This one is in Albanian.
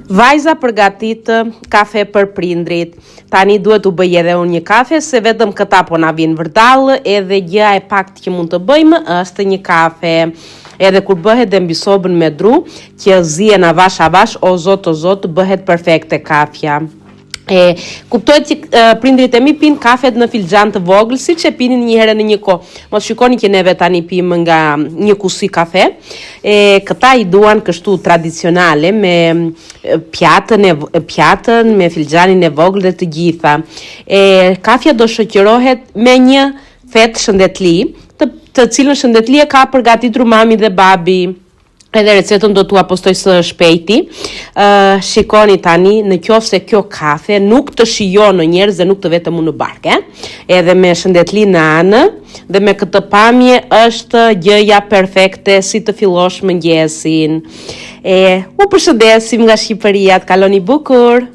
Vajza përgatit kafe për prindrit. Tani duhet t'u bëj edhe unë një kafe se vetëm këta po na vijnë vërdallë edhe gjëja e paktë që mund të bëjmë është një kafe. Edhe kur bëhet dhe mbi sobën me dru, që zien avash avash, o zot o zot, bëhet perfekte kafja. E kuptohet që e, prindrit e mi pinë kafet në filxhan të vogël, siç e pinin një herë në një kohë. Mos shikoni që neve tani pimë nga një kusi kafe. E këta i duan kështu tradicionale me e, pjatën e pjatën me filxhanin e vogël dhe të gjitha. E kafja do shoqërohet me një fetë shëndetli, të, të cilën shëndetli e ka përgatitur mami dhe babi. Edhe recetën do t'ua postoj së shpejti. Uh, shikoni tani, në qoftë se kjo kafe nuk të shijon në njerëz dhe nuk të vete mu në bark, eh? Edhe me shëndetli në anë dhe me këtë pamje është gjëja perfekte si të fillosh mëngjesin. E, u përshëndesim nga Shqipëria, të kaloni bukur.